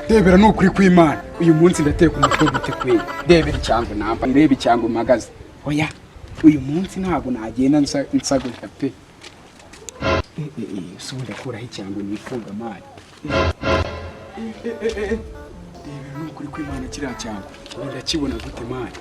Debera, ni ukuri kw'Imana, uyu munsi ndateka umutwe gute kweli? Debera icyango namba, ndebe icyango mpagaze. Oya, uyu munsi ntabwo nagenda nsa gutya pe. Si ubu ndakuraho icyango nifunga amani? Debera, ni ukuri kw'Imana, kiriya cyango ubu ndakibona gute mani?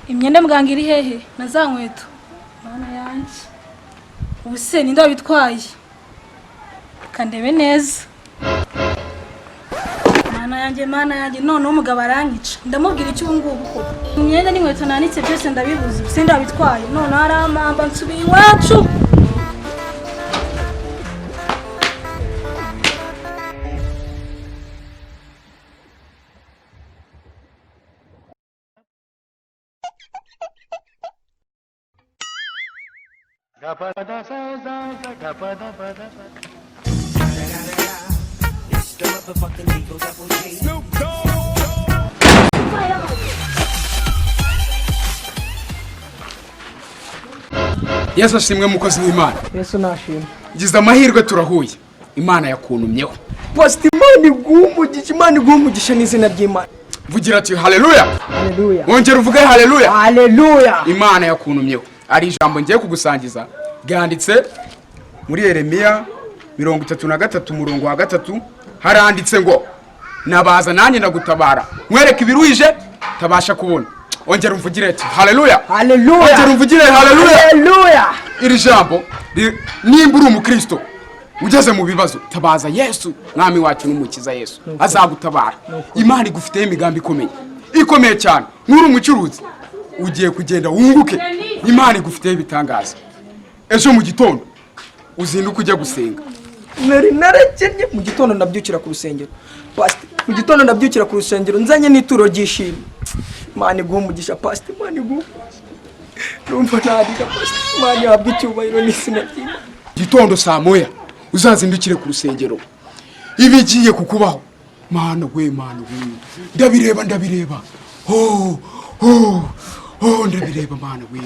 Imyenda muganga iri hehe na za nkweto? Mana yanjye, ubu se ninde wabitwaye? Kandebe neza. Mana yanjye, Mana yanjye, noneho umugabo aranyica. Ndamubwira icyo ubu ngubu ko imyenda n'inkweto nanitse byose ndabibuze? Ubu se ninde wabitwaye? Noneho arampamba nsubiye iwacu. Yesu ashimwe, mukozi w'Imana. Yesu nashimwe. Ngize amahirwe turahuye, Imana yakuntumyeho. Pasita, Imana iguha umugisha, Imana iguha umugisha n'izina ry'Imana. Vugira ati haleluya. Haleluya. Wongera uvuge haleluya. Haleluya. Imana yakuntumyeho, ari ijambo ngiye kugusangiza ryanditse muri Yeremiya 33 umurongo wa 3. Haranditse ngo: "Nabaza nanjye ndagutabara, nkwereke ibiruhije tabasha kubona." Ongera umvugire ati haleluya. Haleluya. Ongera umvugire haleluya. Haleluya. Iri jambo nimba uri umukristo ugeze mu bibazo, tabaza Yesu Mwami wacu n'Umukiza. Yesu azagutabara. Imana igufiteho imigambi ikomeye, ikomeye cyane. Nk'uri umucuruzi, ugiye kugenda wunguke. Imana igufiteho ibitangaza. Ejo mu gitondo uzinduke ujya gusenga. Nari narakennye. Mu gitondo ndabyukira ku rusengero, pasita. Mu gitondo ndabyukira ku rusengero nzanye n'ituro ry'ishimwe. Imana iguha umugisha, pasita. Imana iguha umugisha. Numva narira, pasita. Imana ihabwa icyubahiro n'izina ry'Imana. Gitondo saa 1 uzazindukire ku rusengero. Ibigiye kukubaho, Mana we, Mana we, ndabireba, ndabireba, ho ho ho, ndabireba. Mana we,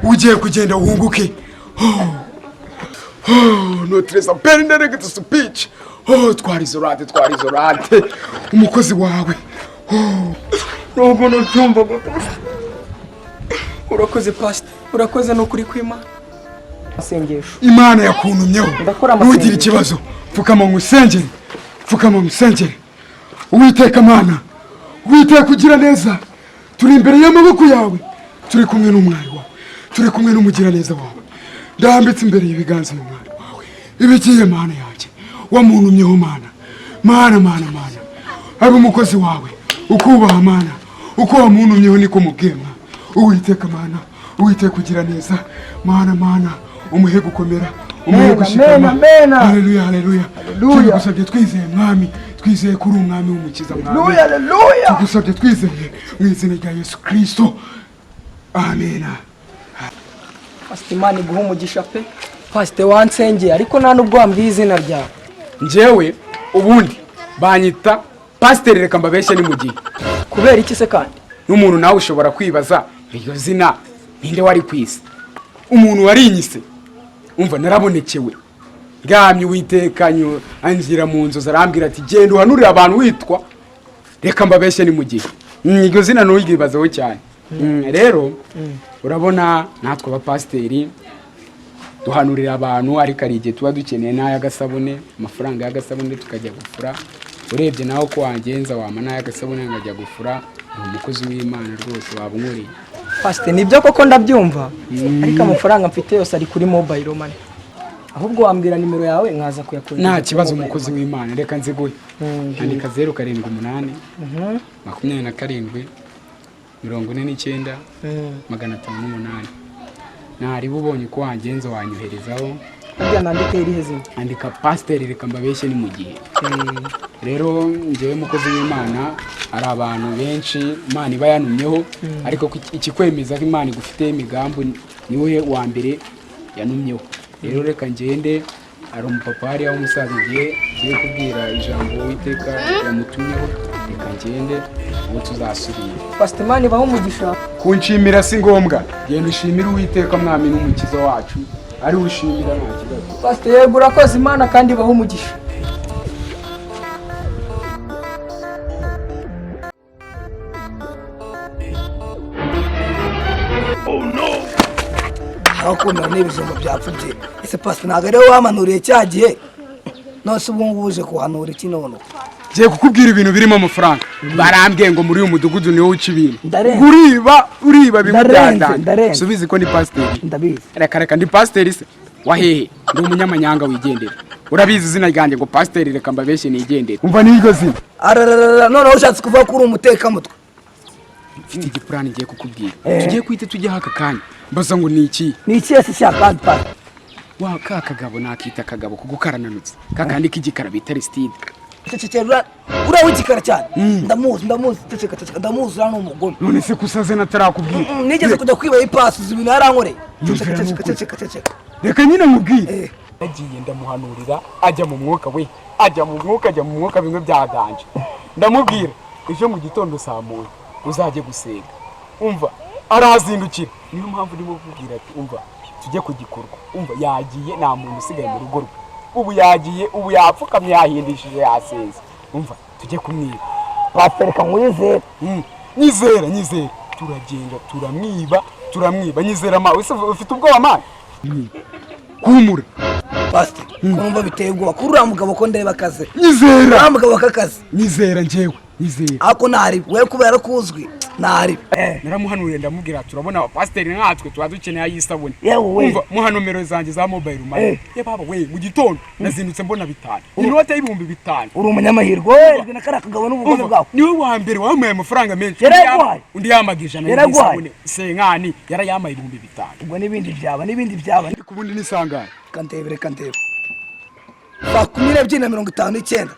ugiye kugenda wunguke. Ho ho, notreza peri speech. Ho, twarizorate, twarizorate umukozi wawe. Ho. Nubwo nabyumvaga, pasita. Urakoze, pasita, urakoze n'ukuri kw'Imana. Amasengesho. Imana yakuntumyeho. Ndakora Ntugire amasengesho. ikibazo. Pfukama ngusengere, pfukama ngusengere. Uwiteka Mana, Uwiteka ugira neza, turi imbere y'amaboko yawe, turi kumwe n'umwari wawe, turi kumwe n'umugiraneza wawe. Ndambitse imbere y'ibiganza y'umwari wawe ibigiye. Mana yanjye, wamuntumyeho. Mana, Mana, Mana, Mana, abe umukozi wawe ukubaha. Mana, uko wamuntumyeho niko mubwiye. Mwana Uwiteka, Mana, Uwiteka ugira neza, Mana, Mana, umuhe gukomera, umuhe Mena, gushikama. mena, mena. Haleluya, haleluya. Haleluya. Tubigusabye twizeye, Mwami. Twizeye ko uri Umwami w'Umukiza, Mwami. Haleluya, haleluya. Tugusabye twizeye mu izina rya Yesu Kristo, amena. Pasita, Imana iguha umugisha pe. Pasita, wansengeye ariko nta nubwo wambwiye izina ryawe. Njyewe ubundi banyita Pasiteri Reka Mbabeshye ni mu gihe. Kubera iki se kandi? N'umuntu nawe ushobora kwibaza iryo zina ninde wari ku isi, umuntu warinyise. Umva, narabonekewe ngamye Uwiteka anzira mu nzozi, arambwira ati: "Genda uhanurire abantu witwa Reka Mbabeshye ni mu gihe." Iryo zina nturyibazeho cyane. Rero urabona natwe abapasiteri Duhanurira abantu, ariko hari igihe tuba dukeneye n'ay'agasabune, amafaranga y'agasabune tukajya gufura. Urebye nawe ko wangenza, wampa n'ay'agasabune nkajya gufura. Ni umukozi w'Imana rwose, waba unkoreye. Pasite, nibyo koko ndabyumva, ariko amafaranga mfite yose ari kuri mobile money. Ahubwo wambwira nimero yawe nkaza kuyakoresha. Nta kibazo, umukozi w'Imana, reka nziguhe. Andika: 078 27 49 508. Ntariba ubonye uko wagenza wanyoherezaho. Harya nandike irihe zina? Andika Pasiteri Reka Mbabeshye. Ni mu gihe rero njyewe mukozi w'Imana, hari abantu benshi Imana iba yanumyeho, ariko ikikwemeza ko Imana igufiteho imigambi, niwe wa mbere yanumyeho. Rero reka ngende, hari umupapa hariya w'umusaza ngiye kubwira ijambo Uwiteka yamutumyeho. Reka ngende, ubu tuzasubira. Pasite, Imana ibahe umugisha. Kunshimira si ngombwa, genda ushimire Uwiteka Mwami n'Umukiza wacu, ari we ushimira, nta kibazo. Pasite, yego, urakoze. Imana kandi ibahe umugisha. Abakundana n'ibijumba byapfubye. Ese pasi, ntabwo ariwe wamanuriye cya gihe? None se ubu ngubu uje kuhanura iki none? Ngiye kukubwira ibintu birimo amafaranga. Barambwiye ngo muri uyu mudugudu niwo uca ibintu. Ndarenze. Uriba, uriba bimwe. Ndarenze, Byatanga. ndarenze. Subizi ko ni pasiteri. Ndabizi. Reka reka, ndi pasiteri se wahehe? Ndi umunyamanyanga wigendera. Urabizi izina ryanjye ngo Pasiteri Reka Mbabeshye Nigendere. Umva n'iryo zina. Arararara, noneho ushatse kuvuga ko uri umutekamutwe? Mfite igipurani ngiye kukubwira, tugiye guhita tujyaho aka kanya. Mbaza ngo ni iki? Ni ikihe se cya kandi, pasi? Wa ka kagabo, nakita akagabo kuko karananutse, kakandi k'igikara bita Aristide. Cecekera, uriya w'igikara cyane ndamuzi, ndamuzi. Ceceka, ceceka, ndamuzi, uriya ni umugome. None se kusaze natarakubwira? Nigeze kujya kwiba ipasi, uzi ibintu yarankoreye. Ceceka, Nyumvira. ceceka. N'ukuri. Ceceka, ceceka. Reka nyine mubwire. Eh. Yagiye, ndamuhanurira, ajya mu mwuka we, ajya mu mwuka, ajya mu mwuka bimwe byaganje. Ndamubwira ejo mu gitondo saa moya uzajye gusenga. Umva, arazindukira. Niyo mpamvu ndimo kukubwira ati umva tujye ku gikorwa. Umva, yagiye, nta muntu usigaye mu rugo rwe ubu. Yagiye ubu, yapfukamye, yahindishije, yasenze. Umva, tujye kumwiba. Pasiteri, reka nkwizere. Nyizera, nyizera, turagenda turamwiba, turamwiba. Nyizera ma, ese ufite ubwoba ma? Humura. Pasiteri, ko numva biteye ubwoba kuri uriya mugabo, ko ndeba akaze? Nyizera. Uriya mugabo akakaze. Nyizera njyewe, nyizera. Ariko ntaribi we, kubera ko uzwi ntaribi. Naramuhanuriye, ndamubwira turabona abapasiteri nkatwe tuba dukeneye ay'isabune. Yewe we. Umva, muha nomero zanjye za mobile money. Ye baba we, mu gitondo nazindutse mbona bitanu, inote y'ibihumbi 5. Uri umunyamahirwe wowe na kariya kagabo n'ubugome Umva, bwawe. Niwe wa mbere wampaye amafaranga menshi. Yarayaguhaye? Undi yamaga 100 Yaraguhaye? y'isabune senkani, yarayamaye 5000. Ubwo n'ibindi byaba, n'ibindi byaba. Ariko ubundi nisangane. Reka ndebe, reka ndebe, saa 12:59.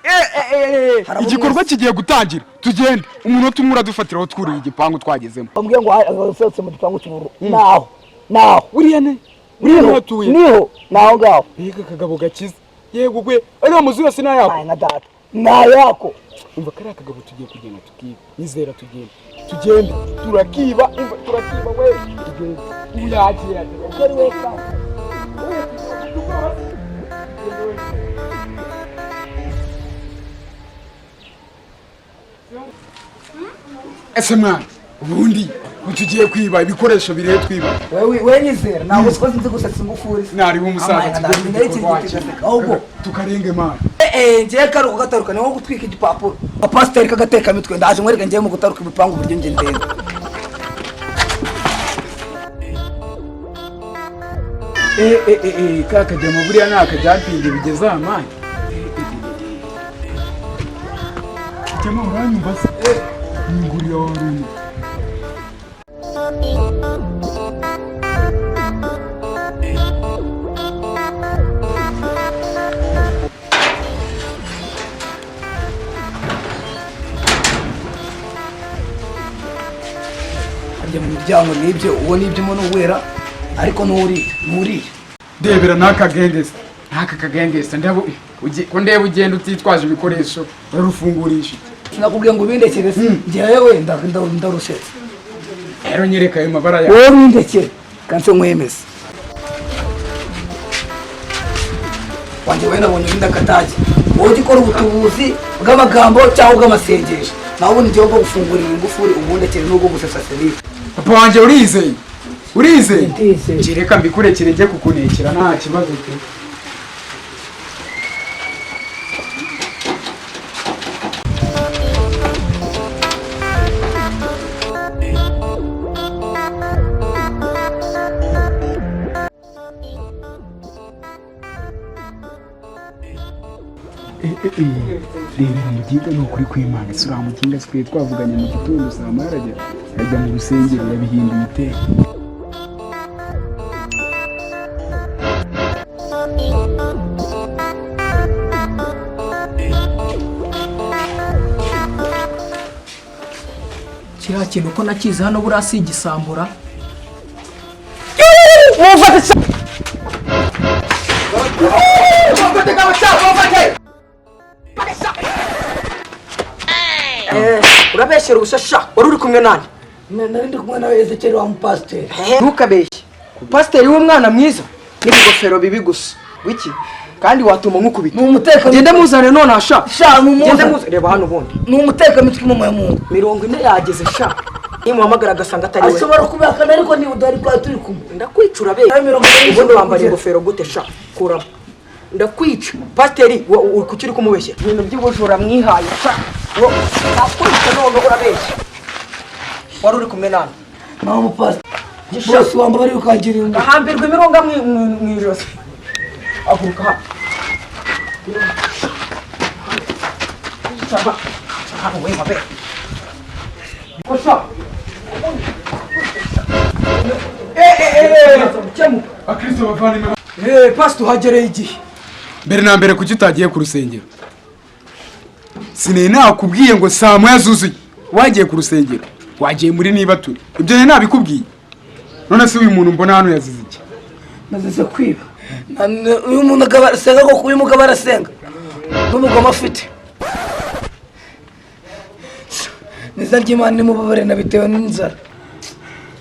Harabura Igikorwa umunsi. kigiye gutangira, tugende. Umunota umwe uradufatiraho, twuriye igipangu twagezemo. Bambwiye ngo usohotse mu gipangu cy'ubururu, naho naho. Uriya ne, uriya Niho. niho atuye. Niho, naho ngaho. Mbega akagabo gakize! Yego gwe, ariya mazu yose ni ayako? Ay, nka data, ni ayako. Umva, kariya kagabo tugiye kugenda tukiba. Nizera, tugende, tugende, turakiba. Umva, turakiba we, tugende. Ubu yagiye, yagiye. We ka. Ese mwana, ubundi tugiye kwiba ibikoresho birihe twiba? Wewe we, nyizera, ntabwo siko nzi gusetsa ingufuri. Nariwe umusaza. Amaye, Tujye mu nari gikorwa ikintu cyacu. kigaseka, ahubwo. Tukarenge mana. Eh, ngiye karuka gataruka, ni nko gutwika igipapuro. Pasiteri k'agatekamitwe, ndaje nkwereka ngiye mu gutaruka ibipangu uburyo njye ndenda. Eh eh eh eh, ka kajyamo buriya ni akajampingi bigeze aha mani. Jyamo, uranyumva se? Nguriya warumye. Harya mu miryango nibyo, uwo nibyo umuntu wera, ariko n'uriya n'uriya. Ndebera n'aka gengesi, n'aka kagengesi. Ndabo ko ndeba ugenda utitwaje ibikoresho, urarufungurisha iki? Sinakubwiye ngo ubindekere se? Njyewe ndarushetse. Rero nyereka ayo mabara yawe. Wowe windekere kanse nkwemeze wanjye. We, nabonye undi akatage. Wowe ujya ukora ubutubuzi bw'amagambo cyangwa ubw'amasengesho, nawe ubundi njyewe bwo gufungurira ingufuri ubundekere n'ubwo gusesa serire. Papa wanjye, urizeye? Urizeye? Ndizeye. Njye reka mbikurekere njye kukunekera nta kibazo pe. Rebera muginga, ni ukuri kw'Imana, si uriya muginga twe twavuganye mu gitondo saa moya arajya ajya mu rusengero yabihinduye iteka. Kiriya kintu ko nakizi hano buriya si igisambura. Urabeshyera ubusa sha, wari uri kumwe nani? Nari ndi kumwe nawe Ezekeri wa mupasiteri. Ntukabeshye, pasiteri w'umwana mwiza n'ibigofero bibi gusa wiki, kandi watuma nkukubita. Ni umutekano. Gende muzane none sha. Sha, ni Gende umuzane. muzane, reba hano ubundi. Ni umutekamutwe mu muntu. 40 yageze sha, nimuhamagara agasanga atari we. Ashobora kubihakana ariko niba udahari twari turi kumwe. Ndakwica urabeshya. Ayo 40 Ubundi wambara kugera. ingofero gute sha? Kuramo, ndakwica. Pasiteri kuki uri kumubeshya? Ibintu by'ubujura mwihaye sha. Ndakwica none urabeshya. Wari uri kumwe nani? Nawe umupasiteri. Bose wambara ukangirira impuhwe. Ahambirwa imirunga mu ijosi. Aguruka hano. Saba. Hano we mabe. Kosha. Kemuka. Bakristo bavandimwe, Pastor uhagereye igihe. mbere na mbere kuki utagiye ku rusengero? Sinari nakubwiye ngo saa moya zuzuye wagiye ku rusengero, wagiye muri niba turi ibyo nari nabikubwiye. None se uyu muntu mbona hano yazize iki? Nazize kwiba. Uyu muntu akaba arasenga koko, uyu mugabo arasenga n'umugoma afite. Nizina ry'Imana nimubabare nabitewe n'inzara.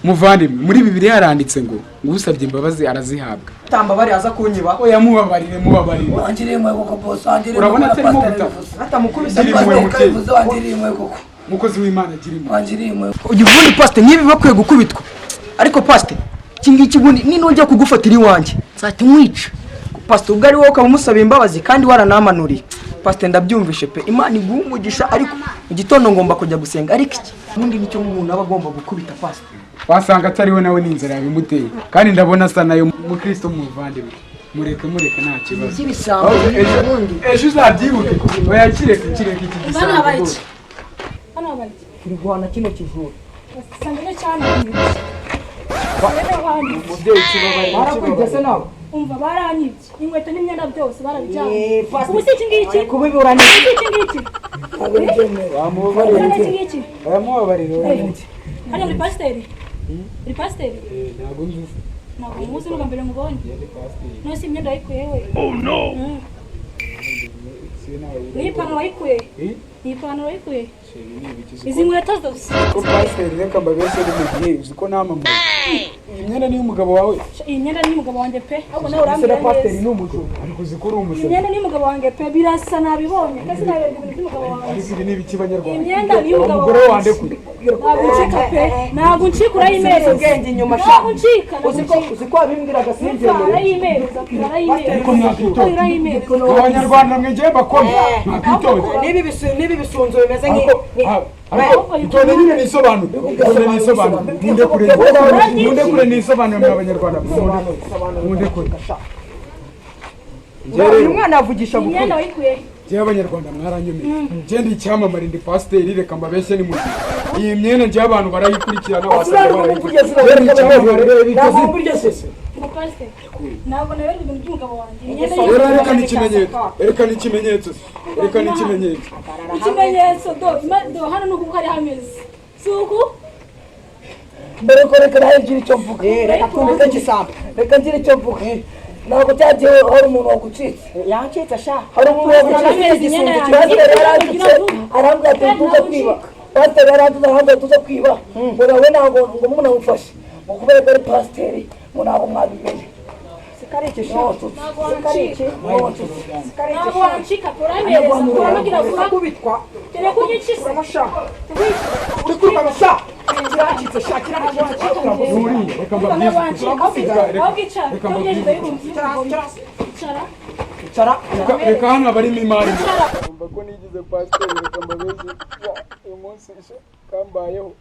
Muvandimwe, muri Bibiliya haranditse ngo usabye imbabazi arazihabwa. Tambabari aza kunyiba. Oya mubabarire, mubabarire. Wangiriye impuhwe koko bose, wangiriye Urabona impuhwe atarimo pasiteri gutaka. bivuze. Atamukubise. Gira impuhwe Pasiteri mubyeyi. kabivuze, wangiriye impuhwe koko. Umukozi w'Imana agira impuhwe. Wangiriye impuhwe. Uyu ubundi pastor nk'ibi bakwiye gukubitwa. Ariko pastor iki ngiki ubundi ninongera kugufatira iwanjye nzahita nkwica. Pastor ubwo ari wowe ukaba umusaba imbabazi kandi waranamanuriye. Pastor ndabyumvishe pe, Imana iguhe umugisha, ariko mu gitondo ngomba kujya gusenga. Ariko iki ubundi nicyo umuntu aba agomba gukubita pastor. Wasanga atari we nawe n'inzara yabimuteye, kandi ndabona asa nayo. Mukristo muvandimwe, mureke mureke nta kibazo. By'ibisambo ubundi. Ejo uzabyibuke. Oya kireke kireke iki Hano gisambo habaye iki? rwose. Hano habaye iki? Turi guhana kino kijura. Usanga nicyo hano Umubyeyi kibabarire. Barakwibye se nawe? Umva, baranyibye inkweto n'imyenda byose barabijyanye. Eh, pastor. Ubu si iki ngiki? Ari kubiburana. Ubu si iki ngiki? Ntabwo byemewe. Wamubabarire. Urabona iki ngiki? Oya mubabarire. Hano uri pasiteri? Uri pasiteri? Ntabwo nzi. Ntabwo muzi, n'ubwa mbere mubonye. None se imyenda wayikuye we? Niyi pantaro wayikuye? Niyi pantaro wayikuye? Izi nkweto zose? Ko pasiteri, reka mbabeshye, ni mu gihe uzi ko namamaye. Iyi myenda ni iy'umugabo wawe? Iyi myenda ni iy'umugabo wanjye pe, ahubwo nawe Ese urambwira na pasiteri neza. ni umujura. Ariko uzi ko uri Iyi umusazi. myenda ni iy'umugabo wanjye pe, birasa nabibonye kandi sinaberwa ibintu by'umugabo wanjye. Ariko ibi ni ibiki Iyi banyarwanda? myenda ni iy'umugabo Umugore wanjye. wandekuye. Ntabwo uncika pe, ntabwo uncika, urayimereza. Ubwenge inyuma sha. Ntabwo uncika, ntabwo Uzi ko uncika. uzi ko wabimbwiraga simbyemere. Arayimereza, arayimereza. Ariko mwakwitonda. Urayimereza. Abanyarwanda mwegeye bakome mwakwitonda. Niba ibisunzu bimeze Ariko itonde nyine nisobanure, itonde nisobanure, munde kure, munde kure nisobanure mwa abanyarwanda, munde kure. Uyu mwana yavugisha Iyi myenda gukuri. wayikuye? Njyewe abanyarwanda mwaranyemeye, njye ndi icyamamare, ndi pasiteri, reka mbabeshye ni mugihe iyi myenda njyewe abantu barayikurikirana, wasanga barayikurikirana. Njye ndi icyamamare. Ngo pasiteri, ntabwo naberwa ibintu by'umugabo wanjye. Iyi myenda Rero y'umugabo erekana wanjye. ikimenyetso, erekana ikimenyetso, erekana ikimenyetso. Ikimenyetso do do hano ni uku hari hameze, si uku? Mbere ko reka nawe ngira icyo mvuga. Reka twumve igisambo. Reka ngire icyo mvuga. Ntabwo cyagiye hari umuntu wagucitse. Yancitse sha. Hari umuntu wagucitse. Imyenda yanjye. Pasiteri yaranditse arambwira ati tuze kwiba. Pasiteri yaranditse arambwira tuze kwiba. Ngo nawe ntabwo ngo umuntu amufashe. Ngo kubera ko ari pasiteri ngo ntabwo mwabimenye. Sikariki sha. Ntabwo wancika. Sikariki Ntabwo sha. wancika, urayimereza, uramugira vuba. Urakubitwa. Kereka unyica isi. Uramusha. Uri kwirukanka sha. Kiracitse sha, kiracitse. Nuriye, reka mbabwize ukuri. Ahubwo icara, Reka icyo mbabwize ugejeje ukuri. ndabibumva. Icara. Icara. Reka hano abarimo imari. Mba ko nigize pasiteri, reka mbabeshye. Uyu munsi kambayeho.